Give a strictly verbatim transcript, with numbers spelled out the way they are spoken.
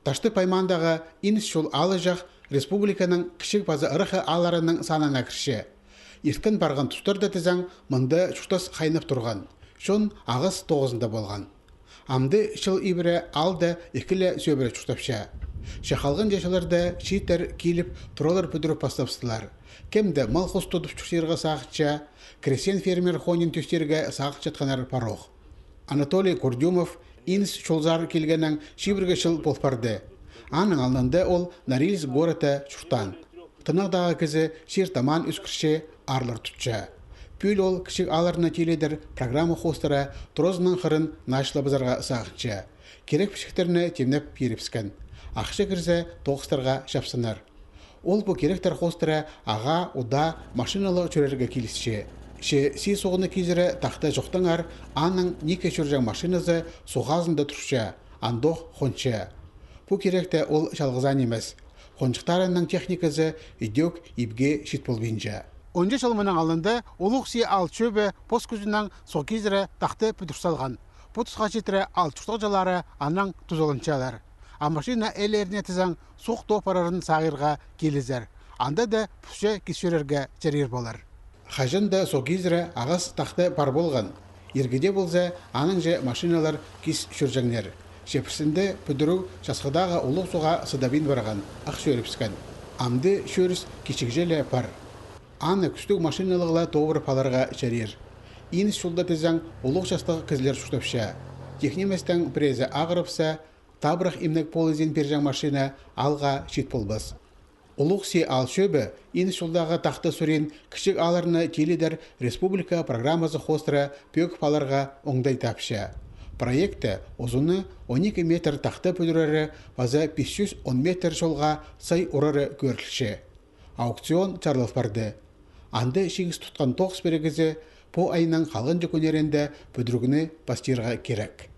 Таштып аймағындағы Инсчул аалҷах республиканың кічіг паза ыраххы аалларының санына кірче. Ирткен парған тустарда тізең, мында чуртас хайнап турған, чон ағас тоғызында полған. Амды чыл ибіре аалда ікі ле сӧбіре чуртапча. Че халғанҷы чылларда чииттер киліп, туралар пӱдіріп пастабыстылар. Кем-де мал-хус тудып чуртирға сағынча, крестьян-фермер хонин тӧстирге сағынчатханнар парох. Анатолий Курдюмов Инсчулзар килгеннең чибіргі чыл пол парды. Аның алнында ол Норильск городта чуртаан. Тынағдағы кізі чир-тамаан ӧскірче, аарлар тутча. Пӱӱл ол кічіг аалларны тилідер программа хоостыра туразының хырын начлабызарға сағынча. Кирек пічіктерні тимнеп пирібіскен. Ахча кірзе, тоғыстарға чапсынар. Ол пу киректер хоостыра ағаа удаа машиналы чӧрерге килісче. Че сии суғны кизіре тахта чохтаңар, аның нике чӧрҷең машиназы суғ хазында турча, андох хонча. Пу киректе ол чалғызаан нимес. Хонҷыхтарының техниказы идӧк ибге чит полбинча. Онҷа чыл мының алнында Улуғ Сии аал чӧбі пос кӱзінең суғ кизіре тахта пӱдір салған. Пу тусха читіре аал чуртағҷылары анаң тузаланчалар. А машина ээлеріне тізең, суғ тоо парарын сағирға килізер. Анда даа пӱсче кис чӧрерге чарир полар. Хаҷан даа суғ кизіре ағас тахта пар полған. Иргіде полза, аннаң че машиналар кис чӧрҷеңнер. Че пірсінде пӱдіріг часхыдағы улуғ суға сыдабин парған, ах чӧрібіскен. Амды чӧріс кичігҷе ле пар. Аны кӱстіг машиналығ ла тоғырып аларға чарир. Инсчулда тізең, улуғ частығ кізілер чуртапча. Тик ниместең піреезі ағырыпса, табырах имнег полызын пирҷең машина аалға чит полбас. Улуғ Сии аал чӧбі Инсчулдағы тахта сурин кічіг аалларны тилідер республика программазы хоостыра пӧгіп аларға оңдай тапча. Проектте узуны он ікі метр тахта пӱдірері паза пис чӱс он метр чолға сай урары кӧрілче. Аукцион чарлал парды. Анда чиңіс тутхан тоғыс пирігізі пу айның халғанҷы кӱннерінде пӱдірігні пастирға кирек.